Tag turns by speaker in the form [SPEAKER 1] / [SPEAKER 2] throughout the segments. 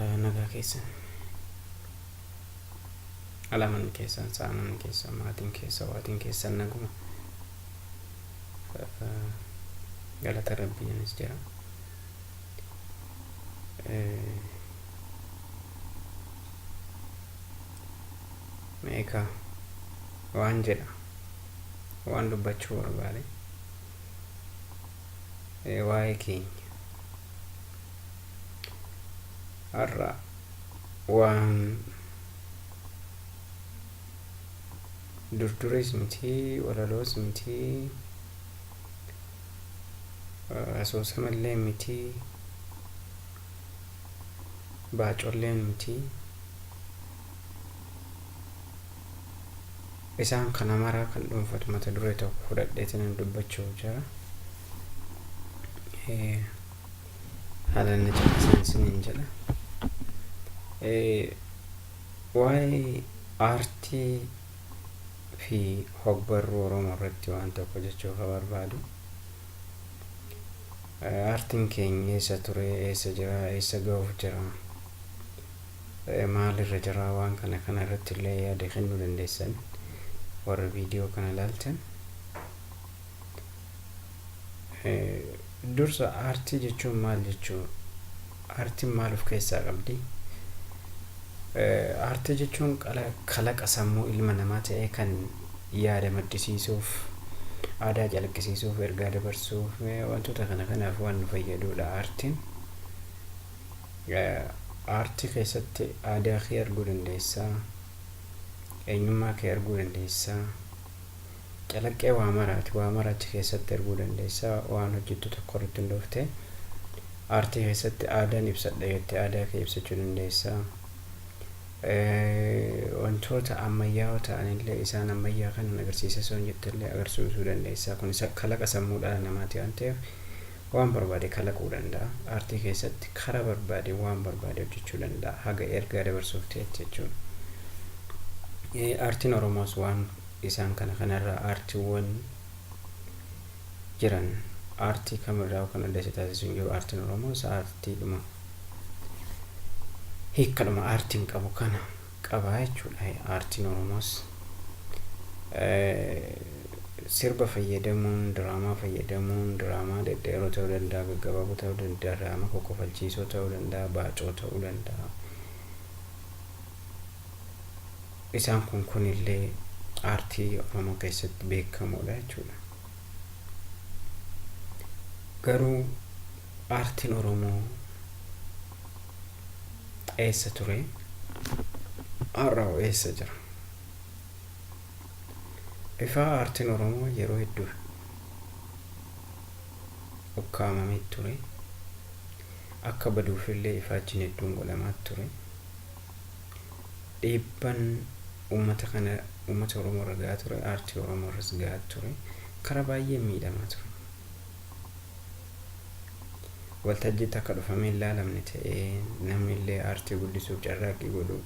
[SPEAKER 1] Nagaa keessan. Alaamanni keessan, saamanni keessan, maatiin keessan, waatiin keessan naguma. Galata Rabbii anis jira. Meeqa waan jedha waan dubbachuu barbaade waa'ee keenya har'a waan durduriis miti, walaloos miti, asoosamallee miti, baacolleen miti. Isaan kana maraa kan dhuunfatu mata duree tokko fudhadheetinan dubbachuuf jira. Haala inni caqasaan isiniin jedha. Waa'ee aartii fi hogbarruu Oromoo irratti waan tokko jechuu ka barbaadu. Aartiin keenya eessa ture, eessa jira, eessa ga'uuf jira, maalirra jira, waan kana kana irratti illee yaada kennuu dandeessan warra viidiyoo kana ilaaltan. Dursa aartii jechuun maal jechuu? Aartiin maal of keessaa qabdi? Aartii jechuun kalaqa sammuu ilma namaa ta'ee kan yaada maddisiisuuf, aadaa calaqqisiisuuf, ergaa dabarsuuf, wantoota kana kanaaf waan nu fayyadudha aartiin. Aartii keessatti aadaa kee arguu dandeessaa, eenyummaa kee arguu dandeessaa, calaqqee waa maraati, waa mara achi keessatti arguu dandeessaa. Waan hojjettu tokko irratti hundooftee aartii keessatti aadaan ibsadha jettee aadaa kee ibsachuu dandeessaa. Wantoota ammayyaa'oo ta'anillee isaan ammayyaa kanan agarsiisa osoo hin jettellee agarsiisuu dandeessaa. Kun isa kalaqa sammuu dhala namaati waan ta'eef waan barbaade kalaquu danda'a. Aartii keessatti karaa barbaade waan barbaade hojjechuu danda'a haga ergaa dabarsuuf ta'etti jechuudha. Aartiin Oromoos waan isaan kana kanarraa aartiiwwan jiran aartii kamirraa kan adda isa taasisu hin jiru. Aartiin Oromoos aartiidhuma hiikkadhuma aartiin qabu kana qaba jechuudha. Aartiin Oromoos sirba fayyadamuun, diraamaa fayyadamuun, diraamaa dhedheeroo ta'uu danda'a, gaggabaaboo ta'uu danda'a, diraamaa kokkofalchiisoo ta'uu danda'a, baacoo ta'uu danda'a. Isaan kun kunillee aartii Oromoo keessatti beekamoodha jechuudha. Garuu aartiin Oromoo eessa ture? Har'a hoo eessa jira? Ifaa aartiin Oromoo yeroo hedduu ukkaamamee ture. Akka baduufillee ifaajjiin hedduun godhamaa ture. Dhiibban uummata kana uummata Oromoo irra gahaa ture, aartii Oromoo irras gahaa ture. Karaa baay'ee miidhamaa ture. Waltajjiitti akka dhufamee hin laalamne ta'ee namni illee aartii guddisuuf carraaqqii godhu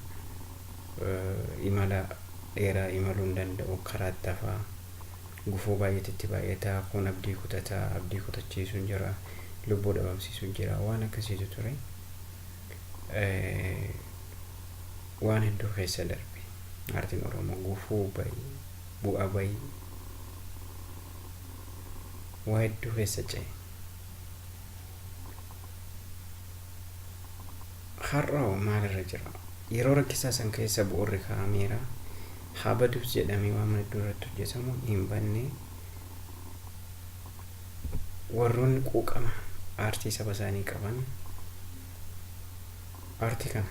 [SPEAKER 1] imala dheeraa imaluu hin danda'u, karaatti hafaa, gufuu baay'eetu itti baay'ata, kun abdii kutataa, abdii kutachiisuun jira, lubbuu dhabamsiisuun jira, waan akkasiitu ture. Waan hedduu keessa darbe aartiin Oromoo gufuu bayii, bu'aa bayii waa hedduu keessa ce'e. Har'a hoo maalirra jira? Yeroo rakkisaa san keessa bu'uurri kaa'ameera. Haa badus jedhamee waan hedduu irratti hojjetamu hin banne. Warroonni quuqama aartii saba isaanii qaban aartii kana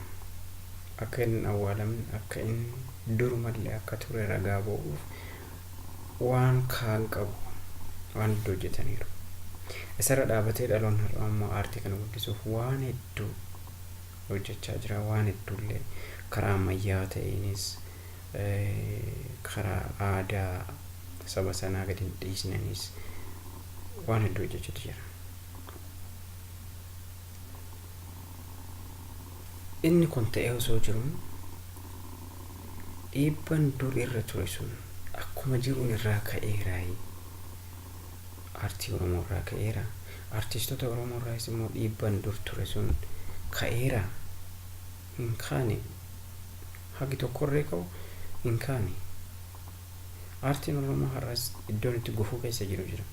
[SPEAKER 1] akka inni hin awwaalamne, akka inni durumallee akka ture ragaa ba'uuf waan kaan qabu waan hedduu hojjetaniiru. Isarra dhaabatee dhaloonni har'aa immoo aartii kana guddisuuf waan hedduu hojjechaa jira. Waan hedduullee karaa ammayyaa ta'eenis karaa aadaa saba sanaa gadi hin dhiisnenis waan hedduu hojjechuutu jira. Inni kun ta'ee osoo jiru dhiibban dur irra ture sun akkuma jiruun irraa ka'eeraayi. Aartii Oromoo irraa ka'eera. Aartistoota Oromoo irraayis immoo dhiibban dur ture sun ka'eera. Hin kaane, hagi tokkorree ka'u hin kaane. Aartiin Oromoo har'as iddoon itti gufuu keessa jiru jira.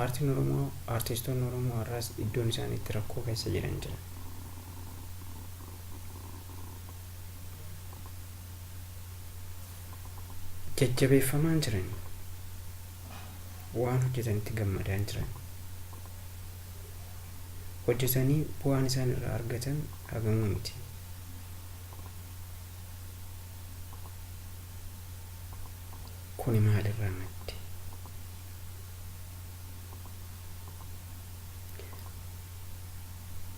[SPEAKER 1] Aartiin Oromoo, aartistoonni Oromoo har'as iddoon isaan itti rakkoo keessa jiran jira. Jajjabeeffamaan jiran, waan hojjetanitti gammadaan jiran, hojjetanii bu'aan isaan irraa argatan hagamuu miti. Kuni maalirraa madde?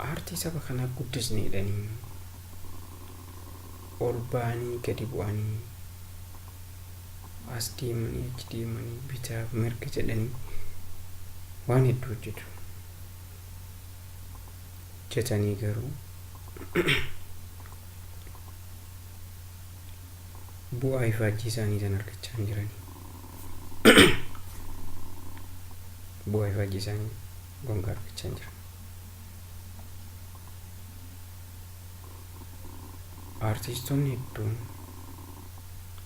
[SPEAKER 1] Aartii saba kanaa guddisne jedhanii ol ba'anii gadi bu'anii as deemanii achi deemanii bitaaf mirga jedhanii waan hedduu hojjetu. Hojjetanii garuu bu'aa ifaajjii isaanii san argachaa hin jirani. Bu'aa ifaajjii isaanii gonkaa argachaa hin jiran. Aartistoonni hedduun,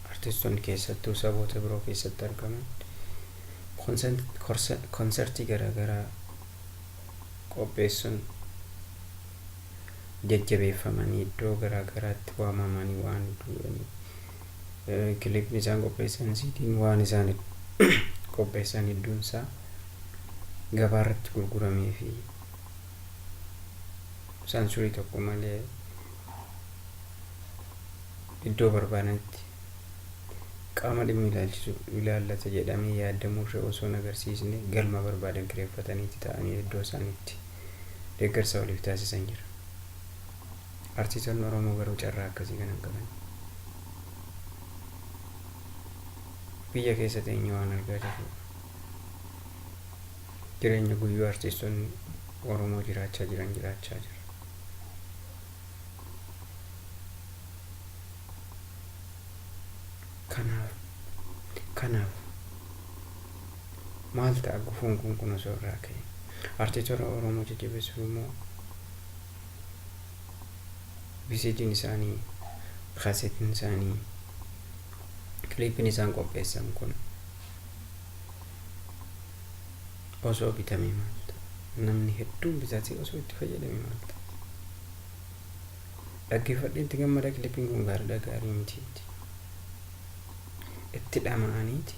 [SPEAKER 1] aartistoonni keessattuu saboota biroo keessatti argaman, konsertii garaagaraa qopheessuun jajjabeeffamanii iddoo garaagaraatti waamamanii waan duudhanii, kilipni isaan qopheessan, siidiin waan isaan qopheessan hedduun isaa gabaa irratti gurguramee fi saansurii tokko malee iddoo barbaadanitti qaama dhimmi ilaalchisu ilaallata jedhamee yaadamuu irra osoo hin agarsiisne galma barbaadan kireeffataniitti ta'anii iddoo isaaniitti deeggarsa waliif taasisan jira. Artistoonni Oromoo garuu carraa akkasii kana hin qaban. Biyya keessa teenyee waan argaa jirrudha. Jireenya guyyuu artistoonni Oromoo jiraachaa jiran jiraachaa jira. Kanaaf maal ta'a gufuun kun osoo irraa ka'e? Artistoota Oromoo jajjabeessuuf immoo VCD'n isaanii, kaasetiin isaanii, kiliipiin isaan qopheessan kun osoo bitamee maal ta'a? Namni hedduun bitatee osoo itti fayyadame maal ta'a? Dhaggeeffadhee itti gammada, kiliipiin kun gaariidha, gaarii miti. Itti dhama'aniiti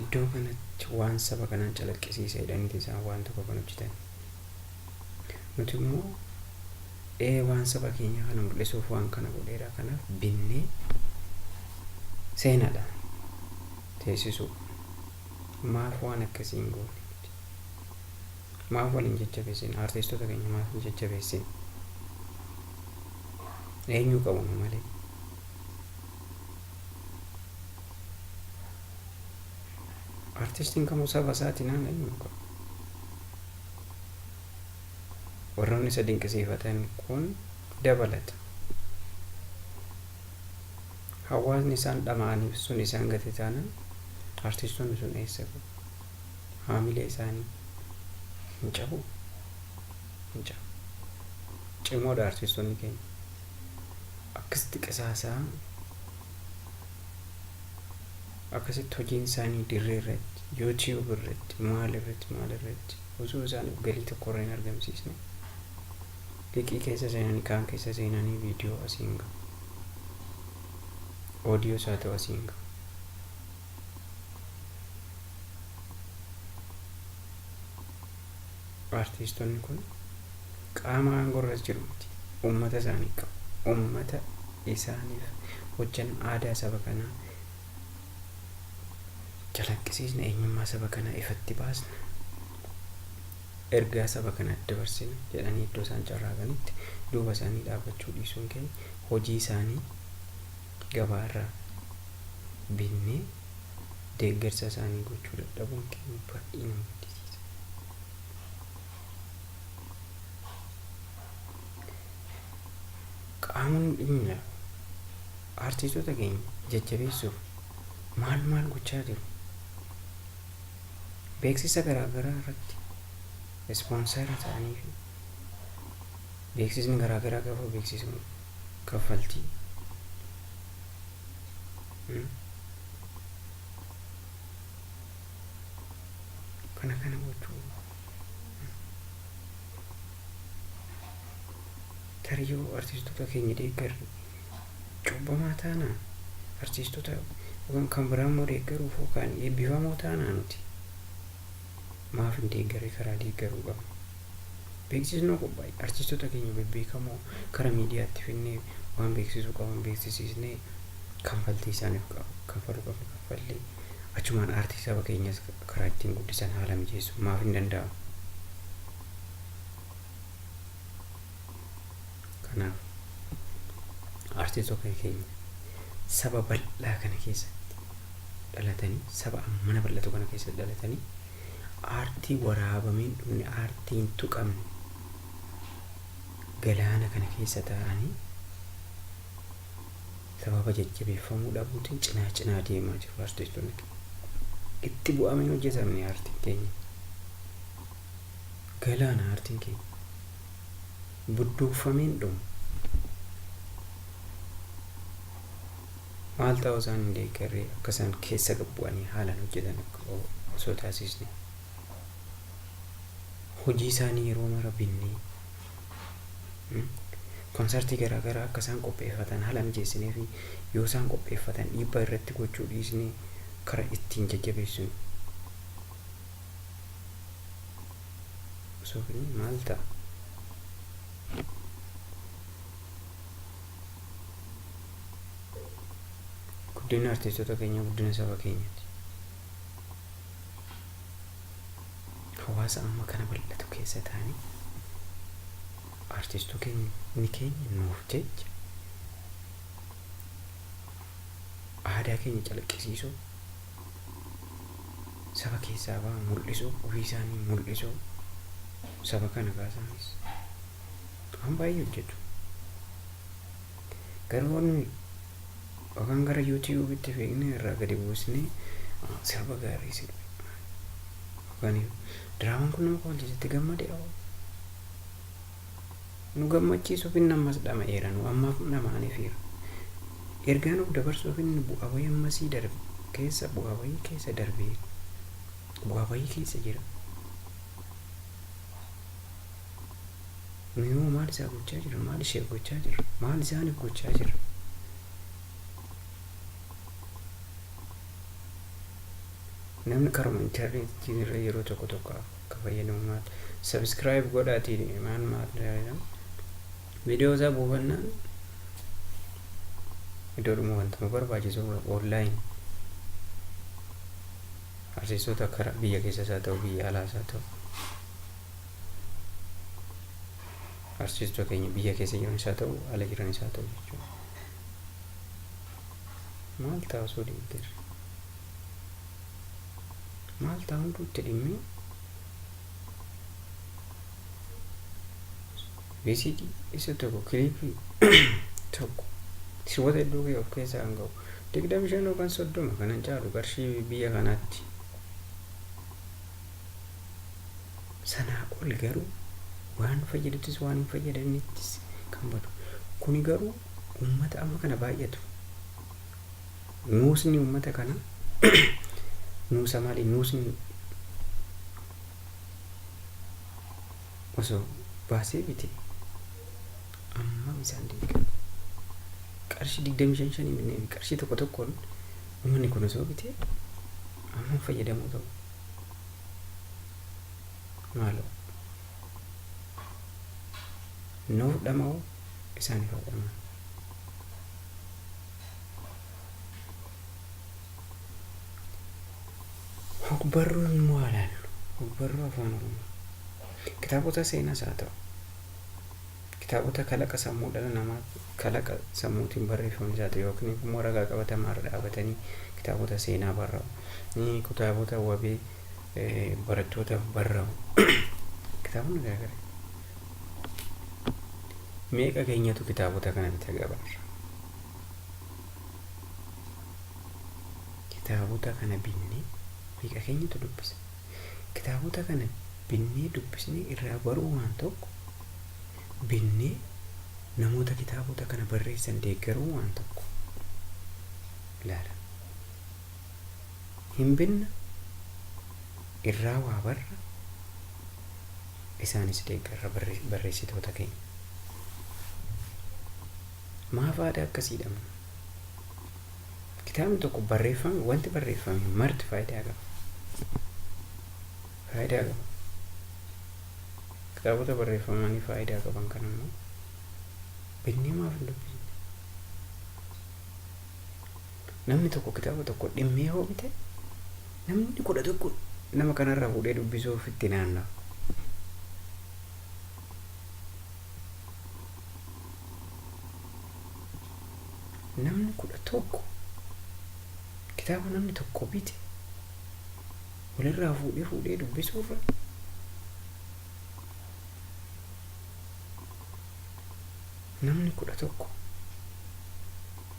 [SPEAKER 1] iddoo kanatti waan saba kanaan calaqqisiisa jedhaniiti isaan waan tokko kan hojjetan. Nuti immoo waan saba keenya kana mul'isuuf waan kana godheera, kanaaf binnee seenaadha teessisuu. Maaf waan akkasii hin goone? Maaf waliin jajjabeessin? Artistoota keenya maaf hin jajjabeessin? Eenyuu qabu nu malee? Artistiin kamuu saba isaatiin haala eenyuu qabu? Warroonni isa dinqisiifatan kun dabalata. Hawaasni isaan dhama'aniif sun isaan gate taanaan artistoonni sun eessa gahu? Haamilee isaanii hin cabu? Hin cabu. Cimoodha artistoonni keenya. Akkasitti qisaasaa, akkasitti hojiin isaanii dirree irratti, YouTube irratti, maal irratti, maal irratti osoo isaaniif galii tokko irra hin argamsiisne, liqii keessa seenanii, kaan keessa seenanii viidiyoo asiin gahu. Oodiyoo isaa ta'u asiin gahu. Artiistonni kun qaama aangoo irras jiru miti. Uummata isaanii qabu. Uummata isaaniif hojjan, aadaa saba kanaa calaqqisiisna, eenyummaa saba kanaa ifatti baasna, ergaa saba kanaa dabarsina jedhanii iddoo isaan carraaqanitti duuba isaanii dhaabbachuu dhiisuun keenya, hojii isaanii gabaarraa binnee deeggarsa isaanii gochuu dadhabuun keenya baay'ee nama gaddisiisa. Qaamonni dhimmi ilaalu artistoota keenya jajjabeessuuf maal maal gochaa jiru? Beeksisa garaa garaa irratti ispoonsara ta'anii fi Beeksisni garaa garaa gaafa beeksisamu kaffaltii. Kana kana gochuu tarii yoo artistoota keenya deeggarre cubbamaa taanaa, artistoota yookaan kan biraa immoo deeggaruuf yookaan eebbifamoo taanaa, nuti maaf hin deeggarre? Karaa deeggaruu qabna. Beeksisni qophaa'e artistoota keenya bebbeekamoo karaa miidiyaatti finnee waan beeksisuu qaban beeksisiisnee, kanfaltii isaaniif kanfaluu qabnu kaffallee, achumaan aartii saba keenyas karaa ittiin guddisan haala mijeessu maaf hin danda'amu? Kanaaf artistoota keenya saba bal'aa kana keessatti dhalatanii, saba mana bal'atu kana keessatti dhalatanii, aartii waraabameen dhumne, aartii hin tuqamne galaana kana keessa taa'anii sababa jajjabeeffamuu dhabuutiin cinaa cinaa deemaa jiru artistoonni keenya. Itti bu'ameen hojjetamne aartiin keenya. Galaana aartiin keenya. Budduuqfameen dhumu. Maal ta'uu isaan hin deeggarree akka isaan keessa gabbu'anii haalaan hojjetan osoo taasisne. Hojii isaanii yeroo mara binnee, konsartii garaa garaa akka isaan qopheeffatan haala mijeessinee fi yoo isaan qopheeffatan dhiibbaa irratti gochuu dhiisnee karaa ittiin jajjabeessinu osoo finne maal ta'a? Guddina artistoota keenyaa guddina saba keenyaati. Hawaasa amma kana bal'atu keessa ta'anii artistuu keenya keenya nuuf jecha aadaa keenya calaqqisiisuu, saba keessaa ba'an mul'isuu, ofii isaanii mul'isuu, saba kana kaasaanis waan baay'ee hojjetu. Garuu nuyi yookaan gara YouTubeitti fiignee irraa gadi buusnee sirba gaarii sirbe yookaan diraamaan kun nama kofalchiisetti gammadee nu gammachiisuuf inni ammas dhama'eera, nu ammaaf dhama'aniifiira. Ergaa nuuf dabarsuuf inni bu'aa bayii ammasii darbe keessa, bu'aa bayii keessa darbee, bu'aa bayii keessa jira. Nu immoo maal isaa gochaa jirra? Maal isheef gochaa jirra? Maal isaaniif gochaa jirra? Namni karuma intarneetii irra yeroo tokko tokko akka fayyadamu maal subscribe godhaatii maal maal viidiyoo isaa buufannaan iddoodhuma wantuma barbaachisu online artistoota karaa biyya keessas haa ta'u, biyya alaas haa ta'u, artistoota keenya biyya keessa jiranis haa ta'u, ala jiranis haa ta'u jechuudha. Maal ta'a osoo deeggarre? Maal ta'a hunduu itti dhimmee VCD isa tokko, kiliipii tokko, sirboota hedduu of keessaa kan qabu 25 yookaan 30 kanan caalu qarshii biyya kanaatti. Sanaa ol garuu waan fayyaduttis waan hin fayyadamnettis kan badu. Kuni garuu uummata amma kana baay'atu. Nuusni uummata kana nuusa maali? Nuusni osoo baasee bite ammam isaan deeggara? Qarshii 25 shanii binnee qarshii tokko tokkoon uummanni kun osoo bite ammam fayyadamuu ta'u? Maaloo nuuf dhama'u, isaaniif haa dhama'an. Hogbarruu immoo haa ilaallu. Hogbarruu Afaan Oromoo. Kitaabota seenaas haa ta'u, kitaabota kalaqa sammuu dhala namaa, kalaqa sammuutiin barreeffamanis haa ta'u, yookiin immoo ragaa qabatamaa irra dhaabatanii kitaabota seenaa barraa'u, kitaabota wabii barattootaaf barraa'u, kitaabonni garaagaraa. Meeqa keenyatu kitaabota kana bita gabaarra? Kitaabota kana binnee meeqa keenyatu dubbisa? Kitaabota kana binnee dubbisnee irraa baruu waan tokko, Binnee namoota kitaabota kana barreessan deeggaruu waan tokko ilaala. Hin binna, irraa waa barra, isaanis deeggarra barreessitoota keenya. Maaf aadaa akkasii dhabna? Kitaabni tokko barreeffame, wanti barreeffame marti faayidaa qaba. Faayidaa qaba. Kitaabota barreeffamanii faayidaa qaban kan immoo binnee maaf hin dubbisne? Namni tokko kitaaba tokko dhimmee yoo bite, namni 11 nama kanarraa fuudhee dubbisuuf itti naanna'a. Namni 11 kitaaba namni tokko bite walirraa fuudhee fuudhee dubbisuurra namni 11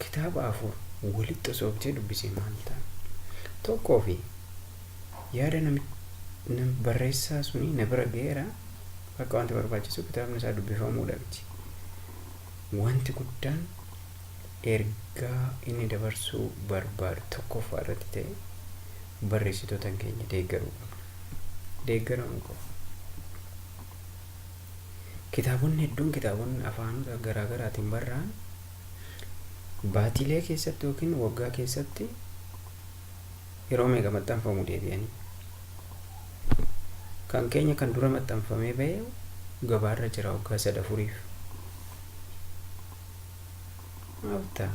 [SPEAKER 1] kitaaba 4 walitti osoo bitee dubbisee maal ta'a? Tokkoo fi yaada nam barreessaa suni na bira ga'eera, bakka wanti barbaachisu kitaabni isaa dubbifamuudha miti. Wanti guddaan ergaa inni dabarsuu barbaadu tokkoffaa irratti ta'e barreessitoota keenya deeggaruu qabna. Deeggaramuu qabu. Kitaabonni hedduun, kitaabonni afaanota garaa garaatiin barraa'an, baatiilee keessatti yookiin waggaa keessatti yeroo meeqa maxxanfamu deebi'anii. Kan keenya kan dura maxxanfamee ba'e gabaarra jira waggaa 3 4f. Maaf ta'a?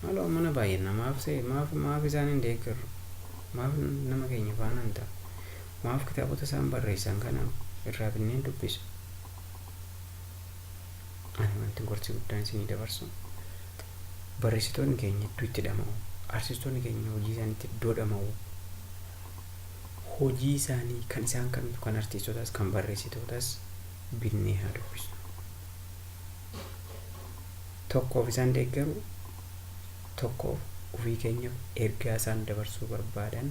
[SPEAKER 1] Maaloo mana baay'ina maaf ta'e, maaf isaan hin deeggarru? Maaf nama keenya faana hin ta'a? Maaf kitaabota isaan barreessan kana irraa binneen dubbisu? Ani wanti gorsi guddaan isinii dabarsu, barreessitoonni keenya iddoo itti dhama'u, artistoonni keenya hojii isaaniitti iddoo dhama'u, hojii isaanii kan isaan kamitu, kan artistotaas kan barreessitootas binnee haa dubbisnu. Tokkoof isaan deeggaru, tokkoof ofii keenyaaf ergaa isaan dabarsuu barbaadan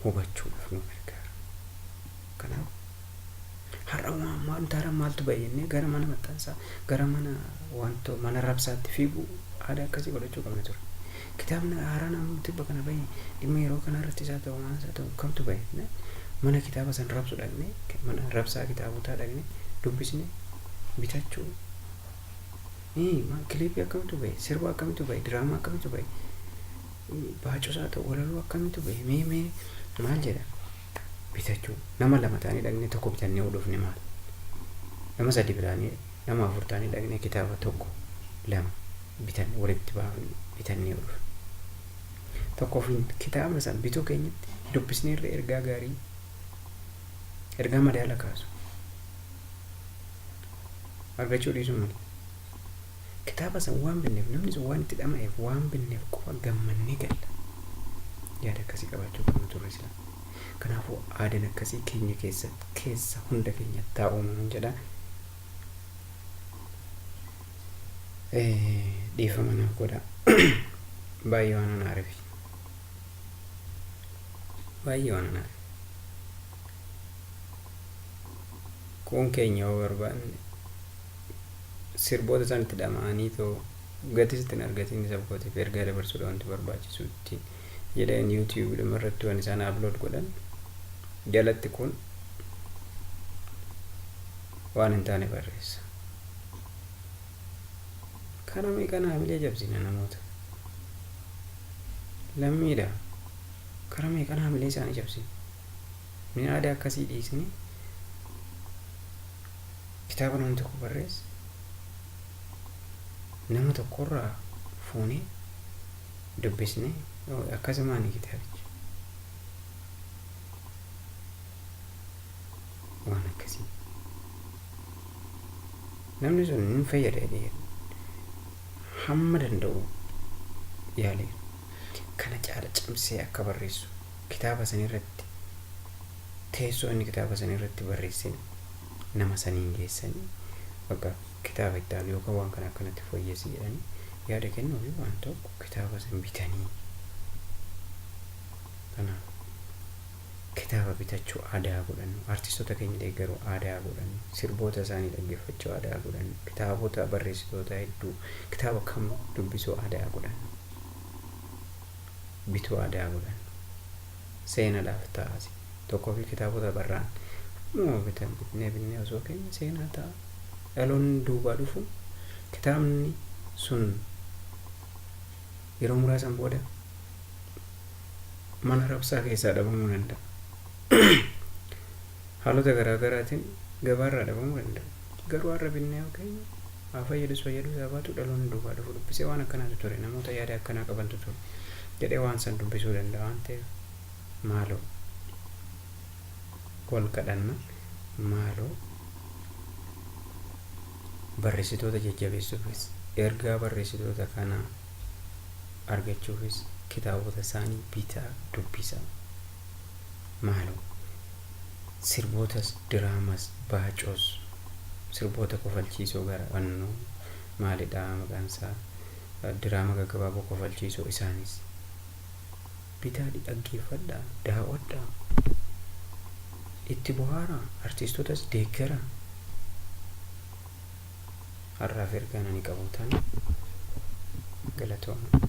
[SPEAKER 1] hubachuudhaaf nu gargaara. Kanaaf har'a waan wanta maaltu ba'e jennee gara mana maxxansaa, gara mana wanto mana rabsaatti fiiguu aadaa akkasii godhachuu qabna ture. Kitaabni haaraan amma tibba kana bahe dhimma yeroo kana irratti isaa ta'u maal isaa ta'u kamtu bahe, mana kitaaba san rabsu dhaqne, mana rabsaa kitaabotaa dhaqne dubbisne bitachuu. Kiliipii akkamitu bahe, sirba akkamitu bahe, diraamaa akkamitu bahe, baacosaa ta'u walaloo akkamitu bahe, mee mee maal jedha bitachuu. Nama lama ta'anii dhaqne tokko bitannee dhufne maal? Nama sadi bitaanii, nama afur ta'anii dhaqne kitaaba tokko lama bitan walitti baafne bitannee dhufne. Tokko ofiin kitaaba san bituu keenyatti dubbisnee irra ergaa gaarii, ergaa madaala kaasu argachuu dhiisuu mala. Kitaaba san waan binneef, namni sun waan itti dhama'eef waan binneef qofa gammannee galla. Yaada akkasii qabaachuu qabna turre sila. Kanaafuu aadaan akkasii keenya keessa keessa hunda keenya taa uumamuun jedha. Dhiifama naaf godha. Baay'ee waan an aareef. Baay'ee waan an aareef. Kun keenya yoo barbaanne sirboota isaan itti dhama'anii too gatis ittiin argatiin saba kootiif ergaa dabarsuudha wanti barbaachisu ittiin jedheen YouTube dhuma irratti waan isaan upload godhan jalatti kun waan hin taane barreessa. Kana meeqa haamilee jabsina namoota. Lammiidha. Kara meeqan haamilee isaanii jabsina. Mee aadaa akkasii dhiisnee kitaaba namni tokko barreesse nama tokkorraa fuunee dubbisnee akkasumaani kitaabichi. Waan akkasii. Namni sun hin fayyada jedhee hamma danda'u yaaleera. Kana caala cimsee akka barreessu kitaaba san irratti, teessoo inni kitaaba san irratti barreesse nama saniin geessanii, bakka kitaaba itti aanu yookaan waan kana akkanatti fooyyessi jedhanii yaada kennuu fi waan tokko kitaaba san bitanii. Kanaaf kitaaba Kitaaba bitachuu aadaa godhannu, artistoota keenya deeggaruu aadaa godhannu, sirboota isaanii dhaggeeffachuu aadaa godhannu, kitaabota barreessitoota hedduu kitaaba kam dubbisuu aadaa godhannu, bituu aadaa godhannu, seenaadhaaf ta'as tokkoo fi kitaabota barraan moo bitan bitnee binnee osoo keenya seenaa ta'a. Dhaloonni duubaa dhufu kitaabni sun yeroo muraasan booda mana rabsaa keessaa dhabamuu danda'a. Haalota garaa garaatiin gabaarraa dhabamuu danda'a. Garuu har'a binnee yoo keenya haa fayyadus fayyadus haa baatu, dhaloonni duubaa dhufu dubbisee waan akkanaatu ture, namoota yaada akkanaa qabantu ture jedhee waan san dubbisuu danda'a waan ta'eef, maaloo wal kadhanna, maaloo barreessitoota jajjabeessuufis, ergaa barreessitoota kanaa argachuufis kitaabota isaanii bitaa dubbisaa. Maaloo sirbootas, diraamas, baacoos, sirboota kofalchiisoo gara annoo maalidha maqaan isaa, diraama gaggabaaboo kofalchiisoo isaanis bitaa dhaggeeffadhaa, daawwadhaa, itti bohaaraa, artiistootas deeggaraa. Har'aaf ergaan ani qabu tana, galatooma.